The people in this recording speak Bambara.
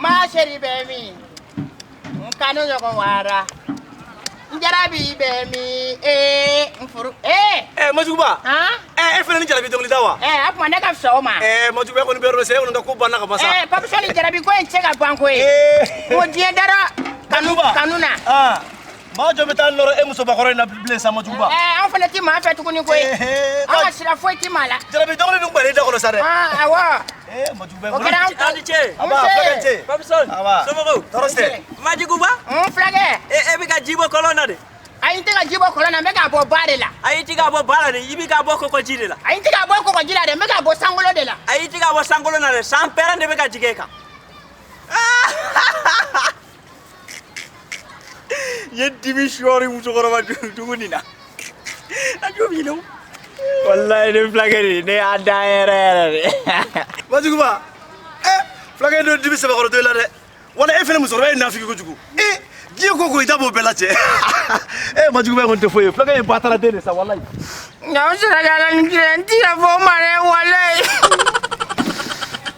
Ma chérie bɛ min? N kanu ɲɔgɔn wara. N jarabi bɛ min? Ee, n furu. Ee! Ɛ Majuguba. Han? Ɛ, e fana ni jarabi dɔnkili da wa? Ɛ, a tuma ne ka fisa o ma. Ɛ Majuguba, e kɔni bɛ yɔrɔ dɔ sa, e kɔni ka ko banna ka ban sa. Ɛ, Papisɔni, jarabi ko in tɛ se ka ban koyi. Ee. N ko diɲɛ dara kanu Majuguba. kanu na. Aa, maa jɔn bɛ taa nɔrɔ e musobakɔrɔ in na bilen sa, Majuguba? Ɛ, an fana ti maa fɛ tuguni koyi. Ee, An ka sira foyi ti maa la. Jarabi dɔnkili dun gbɛnnen da kɔnɔ sa dɛ. Ah, awɔ. Ee Majuguba. O kɛra an A ni ce. Aba, fulakɛ ce. Papison. Aba. Somɔgɔw? Tɔɔrɔ tɛ. Majuguba. N fulakɛ. E bɛ ka ji bɔ kɔlɔn na de. Ayi, n tɛ ka ji bɔ kɔlɔn na, n bɛ k'a bɔ ba de la. Ayi, i ti k'a bɔ ba la de, i bɛ k'a bɔ kɔgɔji de la. Ayi, n tɛ k'a bɔ kɔgɔji la dɛ, n bɛ k'a bɔ sankolo de la. Ayi, i ti k'a bɔ sankolo na dɛ, san pɛrɛn de bɛ ka jigin e kan. N ye dimi sɔɔri musokɔrɔba dugu nin na. A jo b'i la o. Walayi, ne fulakɛ de, ne y'a da yɛrɛ yɛrɛ de. Majuguba, ɛ fulakɛ don dimi sɛbɛkɔrɔ to i la dɛ. Wala e fana musokɔrɔba ye nafigi kojugu. Ee, diɲɛ ko ko i da b'o bɛɛ la cɛ. E Majuguba kɔni tɛ foyi ye, fulakɛ ye batara den de sa, walayi. Nka n sera ka Ala ni kira, n t'i yafɔ o ma